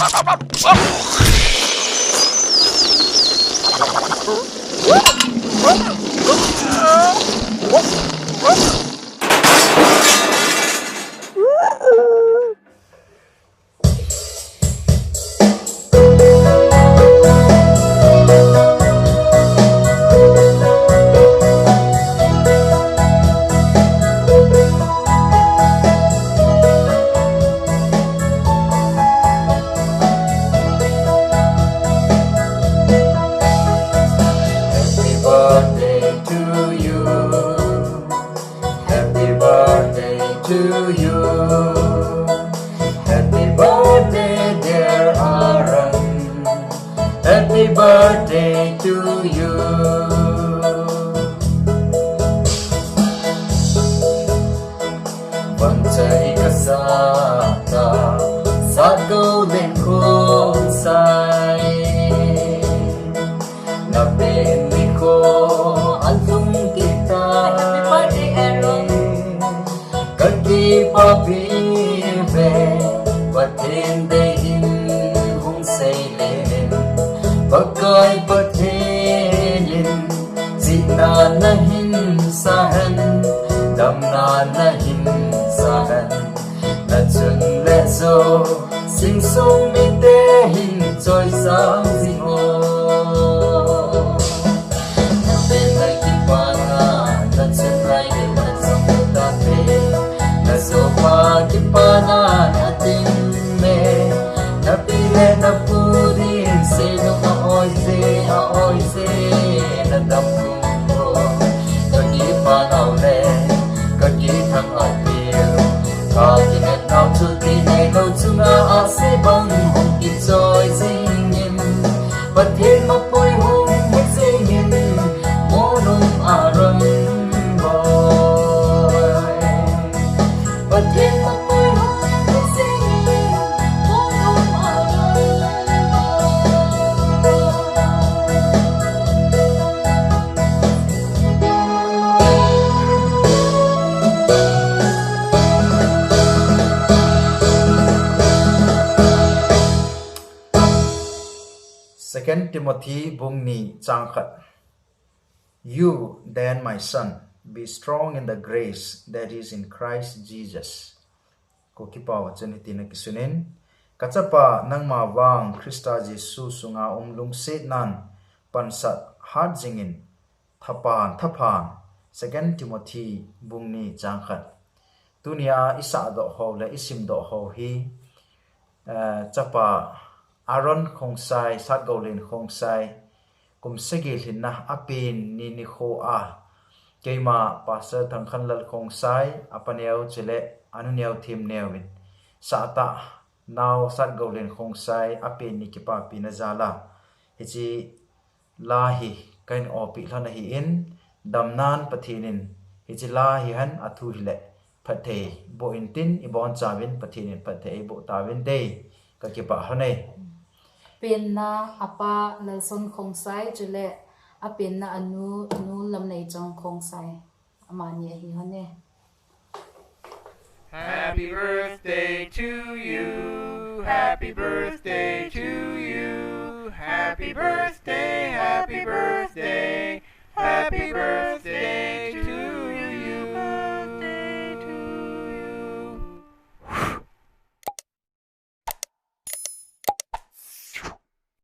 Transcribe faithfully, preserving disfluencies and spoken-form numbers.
Happy birthday to you. Happy birthday to you. Happy birthday, dear Aaron. Happy birthday to you. Vangchai kasah ta, Satgou Lenkhongsai. Na pen nikho alhung kit tai. Happy birthday, Aaron. Ka kipapi ve, Pathen deihil hung seilen in, Pakai Pathen in, chihna nahin sah hen, damna nahin sah hen, na chun le jo, Singsung mite hin choisang jing o. Na pen lai kipana, na chun lai kipana jong ta te. Na sopa kipana, na ting me. Na pi le na pu din, seinom a oi je, a oi je, na dam kum o. Ka kipa nau le, ka kithang a pi. Ka kinepnau thilpeh neilou chunga ahsi bang hung kichoi jingin, Pathen mapui hung hi jingin, Molnom Aaron boi. Pathen mapui hung hi jingin, Molnom Aaron boi. Second Timothy bung ni chang khat. You then, my son, be strong in the grace that is in Christ Jesus. Ko kipao chun hitin akisunin, ka chapa, nangma vang Christa Jesu sunga um lungsetnan pansat hat jingin, thapan, thapan, Second Timothy bung ni chang khat. Tunia isahdoh ho le isimdoh ho hi, eh, chapa Aaron Khongsai, Satgoulen Khongsai, kum sagi lhinna apen ni nikho a, keima Pastor Thangkhanlal Khongsai, apaneo chule anuneo themneo in, sahtah nao Satgoulen Khongsai apen ni kipapina jal a, hiche la hi kahin opi lhon ahin, damnan Pathen in hiche la hi hen athu hile phatthei boh intin, ibonchauvin Pathen in phatthei eiboh tauvinte, ka kipah lhon e. Penna apa Lalson Khongsai chule apenna anu, nu Lamneichong Khongsai. Amani ahi lhon e. Happy birthday to you. Happy birthday to you. Happy birthday.